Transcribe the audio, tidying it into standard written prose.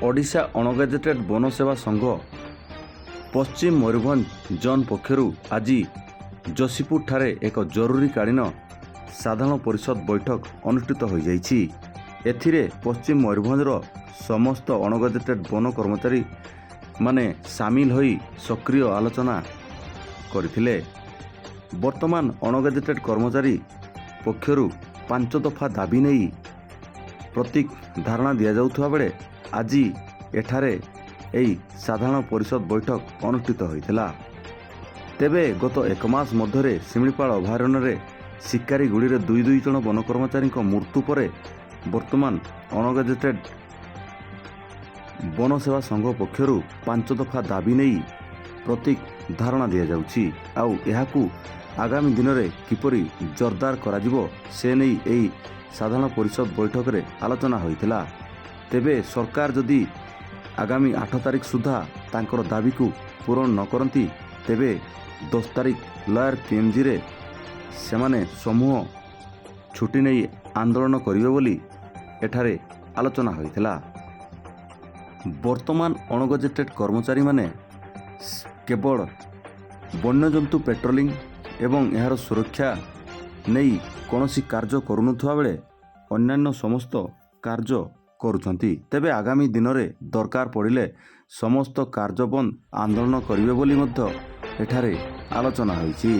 ଓଡ଼ିଶା ଅଣଗେଜେଟେଡ୍ ବନ ସେବା ସଂଘ ପଶ୍ଚିମ ମୟୂରଭଞ୍ଜ ଜୋନ୍ ପକ୍ଷରୁ ଆଜି ଯଶୀପୁରଠାରେ ଏକ ଜରୁରୀକାଳୀନ ସାଧାରଣ ପରିଷଦ ବୈଠକ ଅନୁଷ୍ଠିତ ହୋଇଯାଇଛି। ଏଥିରେ ପଶ୍ଚିମ ମୟୂରଭଞ୍ଜର ସମସ୍ତ ଅଣଗେଜେଟେଡ୍ ବନ କର୍ମଚାରୀମାନେ ସାମିଲ ହୋଇ ସକ୍ରିୟ ଆଲୋଚନା କରିଥିଲେ। ବର୍ତ୍ତମାନ ଅଣଗେଜେଟେଡ୍ କର୍ମଚାରୀ ପକ୍ଷରୁ 5 ଦଫା ଦାବି ନେଇ ପ୍ରତୀକ ଧାରଣା ଦିଆଯାଉଥିବା ବେଳେ ଆଜି ଏଠାରେ ଏହି ସାଧାରଣ ପରିଷଦ ବୈଠକ ଅନୁଷ୍ଠିତ ହୋଇଥିଲା। ତେବେ ଗତ ଏକ ମାସ ମଧ୍ୟରେ ଶିମିଳିପାଳ ଅଭୟାରଣ୍ୟରେ ଶିକାରୀ ଗୁଳିରେ ଦୁଇ ଦୁଇ ଜଣ ବନ କର୍ମଚାରୀଙ୍କ ମୃତ୍ୟୁ ପରେ ବର୍ତ୍ତମାନ ଅଣଗେଜେଟେଡ୍ ବନ ସେବା ସଂଘ ପକ୍ଷରୁ 5 ଦଫା ଦାବି ନେଇ ପ୍ରତୀକ ଧାରଣା ଦିଆଯାଉଛି। ଆଉ ଏହାକୁ ଆଗାମୀ ଦିନରେ କିପରି ଜୋରଦାର କରାଯିବ, ସେ ନେଇ ଏହି ସାଧାରଣ ପରିଷଦ ବୈଠକରେ ଆଲୋଚନା ହୋଇଥିଲା। ତେବେ ସରକାର ଯଦି ଆଗାମୀ 8 ତାରିଖ ସୁଦ୍ଧା ତାଙ୍କର ଦାବିକୁ ପୂରଣ ନ କରନ୍ତି, ତେବେ 10 ତାରିଖ ଲୟାର ପିଏମ୍ଜିରେ ସେମାନେ ସମୂହ ଛୁଟି ନେଇ ଆନ୍ଦୋଳନ କରିବେ ବୋଲି ଏଠାରେ ଆଲୋଚନା ହୋଇଥିଲା। ବର୍ତ୍ତମାନ ଅଣଗଜେଟେଡ୍ କର୍ମଚାରୀମାନେ କେବଳ ବନ୍ୟଜନ୍ତୁ ପେଟ୍ରୋଲିଂ ଏବଂ ଏହାର ସୁରକ୍ଷା ନେଇ କୌଣସି କାର୍ଯ୍ୟ କରୁନଥିବା ବେଳେ ଅନ୍ୟାନ୍ୟ ସମସ୍ତ କାର୍ଯ୍ୟ କରୁଛନ୍ତି। ତେବେ ଆଗାମୀ ଦିନରେ ଦରକାର ପଡ଼ିଲେ ସମସ୍ତ କାର୍ଯ୍ୟ ବନ୍ଦ ଆନ୍ଦୋଳନ କରିବେ ବୋଲି ମଧ୍ୟ ଏଠାରେ ଆଲୋଚନା ହୋଇଛି।